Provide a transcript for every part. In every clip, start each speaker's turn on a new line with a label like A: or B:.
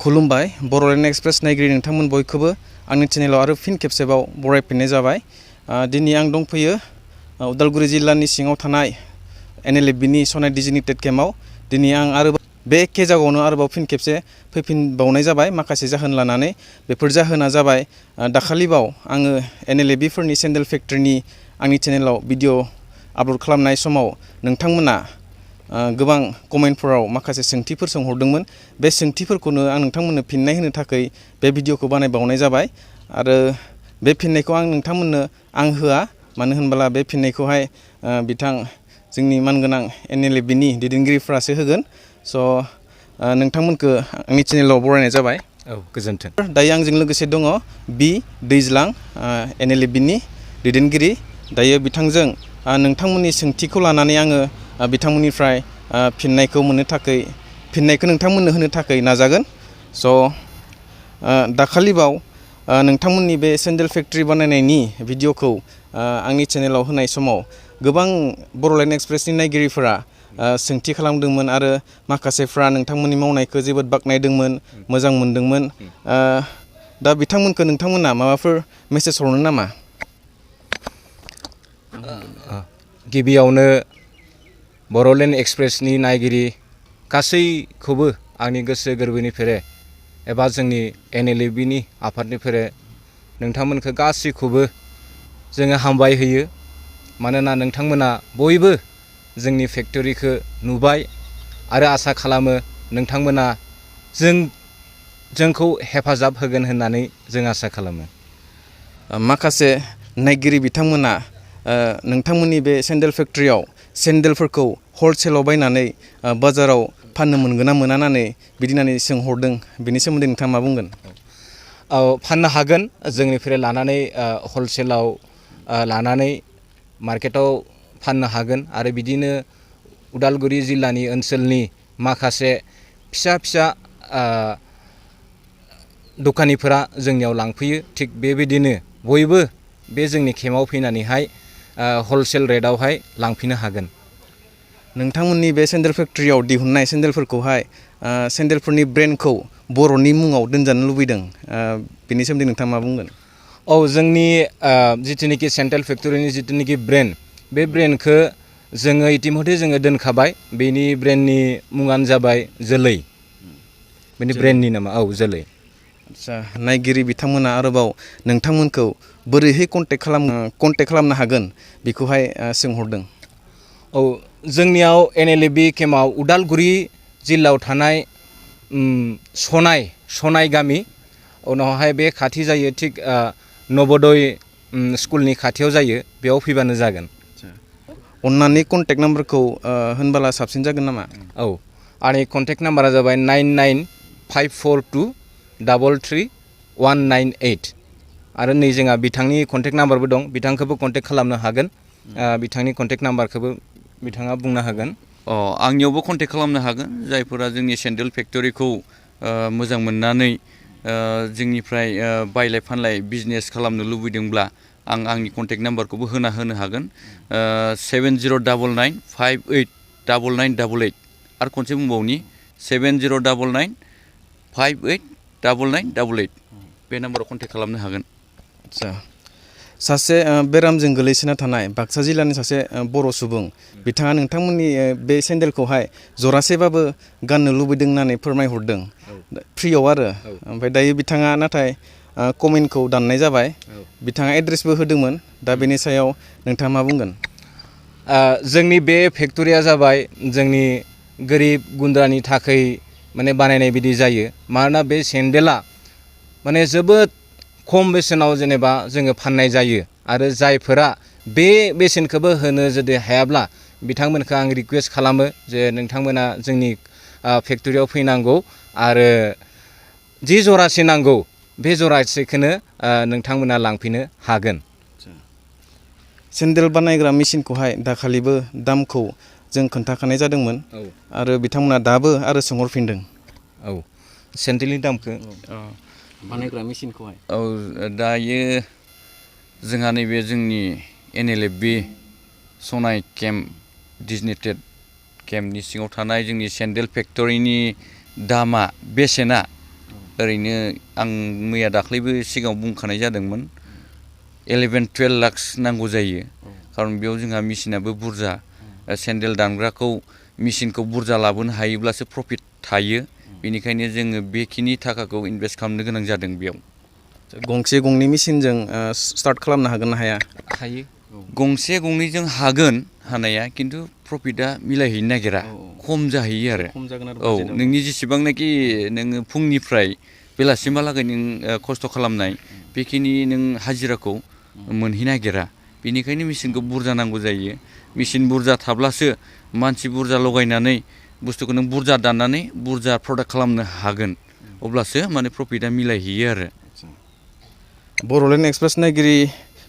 A: खुलुमबाय बर'लेण्ड एक्सप्रेस नायगिरि नोंथांमोन बयखौबो आंनि चेनेलाव आरो फिन खेबसेबाव बरायफिननाय जाबाय। दिनै आं दंफैयो उदालगुरि जिल्लानि सिङाव थानाय NLFB नि सनाय डिजिग्नेटेड केम्पआव। दिनै आं आरोबाव बे एखे जायगायावनो आरोबाव फिन खेबसे फैफिनबावनाय जाबाय माखासे जाहोन लानानै। बेफोर जाहोना जाबाय दाखालिबाव आङो NLFB फोरनि सेन्डेल फेक्टरिनि आंनि चेनेलाव भिडिअ आपल'ड खालामनाय समाव नोंथांमोना गोबां कमेन्टफोराव माखासे सोंथिफोर सोंहरदोंमोन। बे सोंथिफोरखौनो आं नोंथांमोननो फिननाय होनो थाखाय बे भिडिअखौ बानायबावनाय जाबाय। आरो बे फिननायखौ आं नोंथांमोननो होआ, मानो होनब्ला बे फिननायखौहाय बिथां जोंनि मानगोनां NLFB नि दैदेनगिरिफ्रासो होगोन। स' नोंथांमोनखौ आंनि चेनेलाव बरायनाय जाबाय।
B: औ, गोजोन्थों।
A: दायो आंजों लोगोसे दङ बि दैज्लां NLFB नि दैदेनगिरि। दायो बिथांजों नोंथांमोननि सोंथिखौ लानानै आङो बिथांमोननिफ्राय फिननायखौ नोंथांमोननो होनो थाखाय नाजागोन। स' दाखालिबाव नोंथांमोननि बे सेन्डेल फेक्टरि बानायनायनि भिडिअखौ आंनि चेनेलाव होनाय समाव गोबां बर'लेण्ड एक्सप्रेसनि नायगिरिफोरा सोंथि खालामदोंमोन आरो माखासेफ्रा नोंथांमोननि मावनायखौ जोबोद बाख्नायदोंमोन, मोजां मोनदोंमोन। दा नोंथांमोना माबाफोर मेसेज हरनो नामा?
B: गिबियावनो बर'लेण्ड एक्सप्रेसनि नायगिरि गासैखौबो आंनि गोसो गोरबोनिफ्राय एबा जोंनि NLFB नि आफादनिफ्राय नोंथांमोनखौ गासैखौबो जोङो हामबाय होयो। मानोना नोंथांमोना बयबो जोंनि फेक्टरिखौ नुबाय आरो आसा खालामो नोंथांमोना जोंखौ हेफाजाब होगोन होननानै जों आसा खालामो।
A: माखासे नायगिरि बिथांमोना नोंथांमोननि बे सेन्डेल फेक्टरियाव सेन्डेलफोरखौ हलसेलाव बायनानै बाजाराव फाननो मोनगोन ना मोना होननानै बिदिनानै सोंहरदों। बेनि सोमोन्दै नोंथाङा मा बुंगोन?
B: औ, फाननो हागोन। जोंनिफ्राय लानानै हलसेलाव लानानै मार्केटाव फाननो हागोन। आरो बिदिनो उदालगुरि जिल्लानि ओनसोलनि माखासे फिसा फिसा दखानिफोरा जोंनियाव लांफैयो। थिग बेबायदिनो बयबो बे जोंनि केम्पआव फैनानैहाय हलसेल रेटआवहाय लांफैनो हागोन।
A: नोंथांमोननि बे सेन्डेल फेक्टरियाव दिहुननाय सेन्डेलफोरखौहाय सेन्डेलफोरनि ब्रेन्डखौ बर'नि मुङाव दोनजानो लुबैदों। बेनि सोमोन्दै नोंथाङा मा बुंगोन?
B: औ, जोंनि जिथुनिखि सेन्डेल फेक्टरिनि जिथुनिखि ब्रेन्ड, बे ब्रेन्डखौ जोङो इतिमধ্যे दोनखाबाय। बेनि ब्रेन्डनि मुङानो जाबाय जोलै। बेनि ब्रेन्डनि नामा जोलै।
A: आदसा, नायगिरि बिथांमोना आरोबाव नोंथांमोनखौ बोरैहाय कन्टेक्ट खालामनो हागोन बेखौहाय सोंहरदों।
B: औ, जोंनियाव NLFB केम्पआव उदालगुरि जिल्लायाव थानाय सनाय गामि, उनावहाय बे खाथि जायो थिग नबोदय स्कुलनि खाथियाव जायो। बेयाव फैबानो जागोन।
A: अन्नानै कन्टेक्ट नाम्बारखौ होनबोला साबसिन जागोन नामा?
B: औ, आंनि कन्टेक्ट नाम्बारा जाबाय 9954233198। आरो नै जोंहा बिथांनि कन्टेक्ट नाम्बारबो दं। बिथांखौबो कन्टेक्ट खालामनो हागोन। बिथांनि कन्टेक्ट नाम्बारखौबो बिथाङा बुंनो हागोन।
C: आंनियावबो कन्टेक्ट खालामनो हागोन। जायफोरा जोंनि सेन्डेल फेक्टरिखौ मोजां मोननानै जोंनिफ्राय बायलाय फानलाय बिजनेस खालामनो लुबैदोंब्ला आं आंनि कन्टेक्ट नाम्बारखौबो होनो हागोन। 7099589988। आरो खनसे बुंबावनि 7099589988। बे नाम्बाराव कन्टेक्ट खालामनो हागोन।
A: आदसा, सासे बेरामजों गोलैसोना थानाय बाक्सा जिल्लानि सासे बर' सुबुं, बिथाङा नोंथांमोननि बे सेन्डेलखौहाय जरासेबाबो गाननो लुबैदों होननानै फोरमायहरदों, फ्रियाव आरो। ओमफ्राय दायो बिथाङा नाथाय कमेन्टखौ दाननाय जाबाय। बिथाङा एड्रेसबो होदोंमोन। दा बेनि सायाव नोंथाङा मा बुंगोन?
B: जोंनि बे फेक्टरिया जाबाय जोंनि गोरिब गुन्द्रानि थाखाय बानायनाय बायदि जायो। मानोना बे सेन्डेला जोबोद खम बेसेनाव जोङो फाननाय जायो। आरो जायफोरा बे बेसेनखौबो होनो जुदि हायाब्ला बिथांमोनखौ आं रिकुवेस्ट खालामो जे नोंथांमोना जोंनि फेक्टरियाव फैनांगौ आरो जि जरासे नांगौ बे जरासेखौनो नोंथांमोना लांफैनो हागोन।
A: सेन्डेल बानायग्रा मेसिनखौहाय दाखालिबो दामखौ जों खोन्थाखानाय जादोंमोन। आरो बिथांमोना दाबो आरो सोंहरफिनदों।
B: औ, सेन्डेलनि दामखौ
A: बानायग्रा मेसिनखौहाय।
C: औ, दायो जोंहा नैबे जोंनि NLFB सनाय केम्प डिजिग्नेटेड केम्पनि सिङाव थानाय जोंनि सेन्डेल फेक्टरिनि दामा बेसेना ओरैनो आं मैया दाख्लैबो सिगाङाव बुंखानाय जादोंमोन 11-12 लाख नांगौ जायो खारन बेयाव जोंहा मेसिनाबो बुरजा सेन्देल दानग्राखौ मेसिनखौ बुरजा लाबोनो हायोब्लासो प्रफिट थायो बेनिखायनो जोङो बेखिनि थाखाखौ इनभेस्ट खालामनो गोनां जादों बेयाव
A: गंसे गंनै मेसिनजों स्टार्ट खालामनो हागोन ना हाया
B: हायो
C: गंसे गंनैजों हागोन हानाया खिन्थु प्रफिटआ मिलायहैनो नागिरा खम जाहैयो आरो औ नोंनि जेसेबांनाखि नोङो फुंनिफ्राय बेलासिमहालागै नों खस्थ' खालामनाय बेखिनि नों हाजिराखौ मोनहैनो नागिरा बेनिखायनो मेसिनखौ बुरजा नांगौ जायो मेसिन बुरजा थाब्लासो मानसि बुरजा लगायनानै बुस्थुखौ नों बुरजा दाननानै बुरजा प्रडाक्ट खालामनो हागोन अब्लासो माने प्रफिटआ मिलायहैयो आरो
A: बर'लेण्ड एक्सप्रेस नायगिरि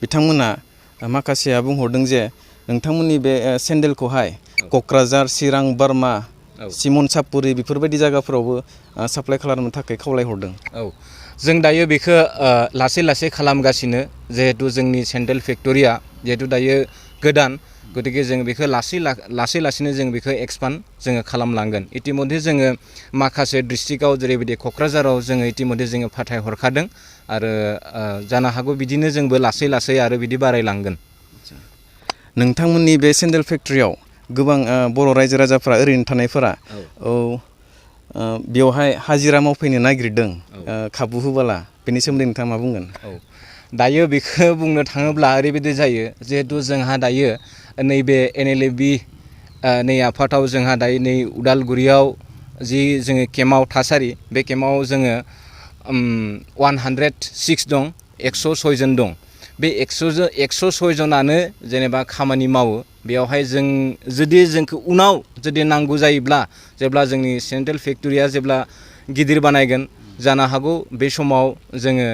A: बिथांमोना माखासेया बुंहरदों जे नोंथांमोननि बे सेन्देलखौहाय क'क्राझार चिरां बारमा सिमन सापुरि बेफोरबायदि जायगाफोरावबो साप्लाइ खालामनो थाखाय खावलायहरदों
B: औ जों दायो बेखौ लासै लासै खालामगासिनो जिहेतु जोंनि सेन्देल फेक्ट'रिया जिहेतु दायो गोदान गतिके जों बेखौ लासै लासैनो जों बेखौ एक्सपान्ड जोङो खालामलांगोन इतिमध्य जोङो माखासे डिस्ट्रिक्टआव जेरैबायदि क'क्राझाराव जोङो इतिमध्य जोङो फाथायहरखादों आरो जानो हागौ बिदिनो जोंबो लासै लासै आरो बिदि बारायलांगोन
A: नोंथांमोननि बे सेन्देल फेक्ट'रियाव गोबां बर' रायजो राजाफ्रा ओरैनो थानायफोरा बेवहाय हाजिरा मावफैनो नागिरदों खाबु होबोला बेनि सोमोन्दै नोंथाङा मा बुंगोन
B: दायो बेखौ बुंनो थाङोब्ला ओरैबायदि जायो जिहेतु जोंहा दायो नैबे NLFB नै आफादाव जोंहा दायो नै उदालगुरियाव जि जोङो केम्पआव थासारि बे केम्पआव जोङो 106 दं 106 जन दं बे 106 जनानो जेनेबा खामानि मावो बेयावहाय जों जुदि जोंखौ उनाव जुदि नांगौ जायोब्ला जेब्ला जोंनि सेन्ट्रेल फेक्ट'रिया जेब्ला गिदिर बानायगोन जानो हागौ बे समाव जोङो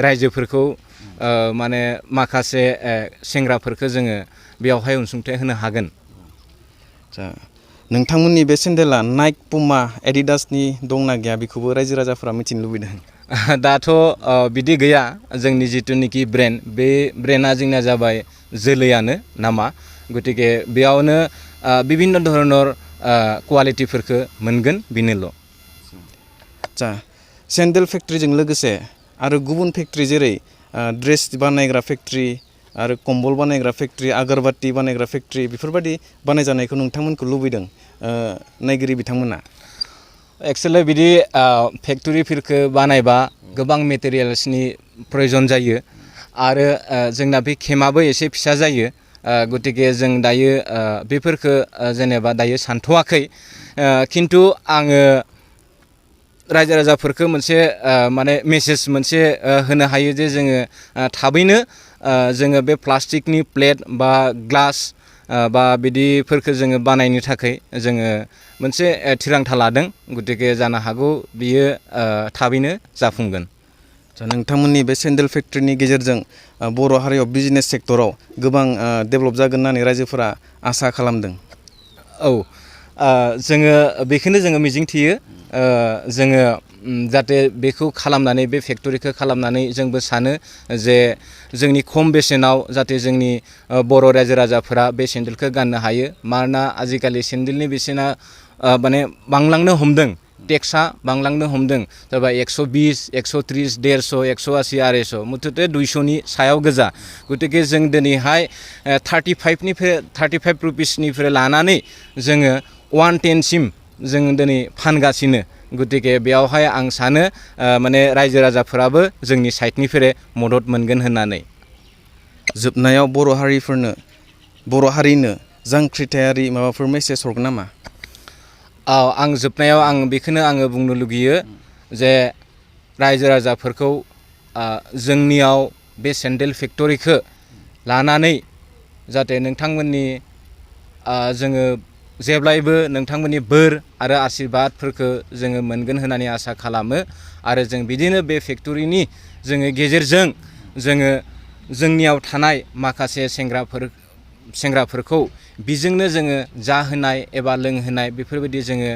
B: रायजोफोरखौ माने माखासे सेंग्राफोरखौ जोङो बेयावहाय अनसुंथाइ होनो हागोन
A: नोंथांमोननि बे सेन्देला नाइक पुमा एडिडासनि दंना गैया बेखौबो रायजो राजाफ्रा मिथिनो लुबैदों
B: दाथ' बिदि गैया जोंनि जिथुनिखि ब्रेन्ड बे ब्रेन्डआ जोंना जाबाय जोलैयानो नामा गतिके बेयावनो बिभिन्न धरनर क्वालिटिफोरखौ मोनगोन बेनोल'
A: सेन्देल फेक्ट'रिजों लोगोसे आरो गुबुन फेक्ट'रि जेरै ड्रेस बानायग्रा फेक्ट'रि आरो कम्बल बानायग्रा फेक्ट'रि आगरबाति बानायग्रा फेक्ट'रि बेफोरबायदि बानायजानायखौ नोंथांमोनखौ लुबैदों नायगिरि बिथांमोना
B: एक्सुवेलि बिदि फेक्ट'रिफोरखौ बानायबा गोबां मेटेरियेल्सनि प्रयजन जायो आरो जोंना बे केम्पआबो एसे फिसा जायो गतिके जों दायो बेफोरखौ जेनेबा दायो सानथ'वाखै खिन्थु आङो रायजो राजाफोरखौ मोनसे माने मेसेज मोनसे होनो हायो जे जोङो थाबैनो जोङो बे प्लास्टिकनि प्लेट बा ग्लास बा बिदिफोरखौ जोङो बानायनो थाखाय जोङो मोनसे थिरांथा लादों गतिके जानो हागौ बियो थाबैनो जाफुंगोन
A: नोंथांमोननि बे सेन्देल फेक्ट'रिनि गेजेरजों बर' हारियाव बिजनेस सेक्टराव गोबां डेभेलप जागोन होननानै रायजोफोरा आसा खालामदों
B: औ जोङो बेखौनो जोङो मिजिंथियो जोङो जाहाथे बेखौ खालामनानै बे फेक्ट'रिखौ खालामनानै जोंबो सानो जे जोंनि खम बेसेनाव जाहाथे जोंनि बर' रायजो राजाफोरा बे सेन्देलखौ गाननो हायो मानोना आजिखालि सेन्देलनि बेसेना माने बांलांनो हमदों टेक्सआ बांलांनो हमदों सोरबा 120 130 150 180 250 मुथुथे 200नि सायाव गोजा गतिके जों दिनैहाय 35 रुपिसनिफ्राय लानानै जोङो 110 सिम जों दिनै फानगासिनो गतिके बेयावहाय आं सानो माने रायजो राजाफोराबो जोंनि साइडनिफ्राय मदद मोनगोन होननानै
A: जोबनायाव बर' हारिनो जांख्रिथायारि माबाफोर मेसेज हरगोन नामा
B: आं जोबनायाव आं बेखौनो आङो बुंनो लुगैयो जे रायजो राजाफोरखौ जोंनियाव बे सेन्देल फेक्ट'रिखौ लानानै जाहाथे नोंथांमोननि जोङो जेब्लायबो नोंथांमोननि बोर आरो आशीर्बादफोरखौ जोङो मोनगोन होननानै आसा खालामो आरो जों बिदिनो बे फेक्ट'रिनि जोङो गेजेरजों जोङो जोंनियाव थानाय माखासे सेंग्राफोरखौ बिजोंनो जोङो जाहोनाय एबा लोंहोनाय बेफोरबायदि जोङो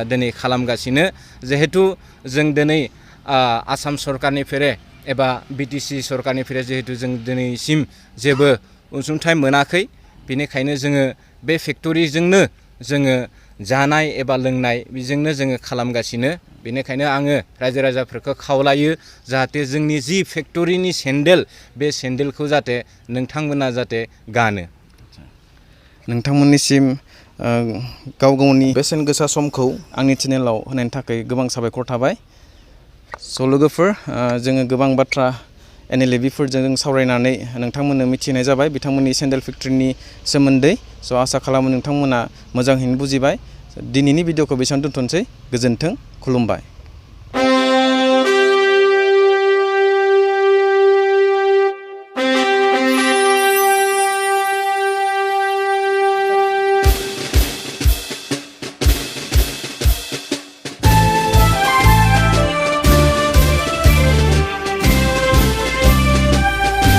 B: दिनै खालामगासिनो जिहेतु जों दिनै आसाम सरकारनिफ्राय एबा BTC सरकारनिफ्राय जिहेतु जों दिनैसिम जेबो अनसुंथाइ मोनाखै बेनिखायनो जोङो बे फेक्ट'रिजोंनो जोङो जानाय एबा लोंनाय बेजोंनो जोङो खालामगासिनो बेनिखायनो आङो रायजो राजाफोरखौ खावलायो जाहाथे जोंनि जि फेक्टरिनि सेन्देल बे सेन्देलखौ जाहाथे नोंथांमोना जाहाथे गानो।
A: नोंथांमोननिसिम गाव गावनि बेसेन गोसा समखौ आंनि चेनेलाव होनायनि थाखाय गोबां साबायखर थाबाय। स' लोगोफोर जोङो गोबां बाथ्रा NLFBफोरजों जों सावरायनानै नोंथांमोननो मिथिहोनाय जाबाय बिथांमोननि सेन्देल फेक्टरिनि सोमोन्दै। स' आसा खालामो नोंथांमोना मोजाङैनो बुजिबाय। दिनैनि भिडिअखौ बेसेबां दोनथ'नोसै। गोजोन्थों, खुलुमबाय।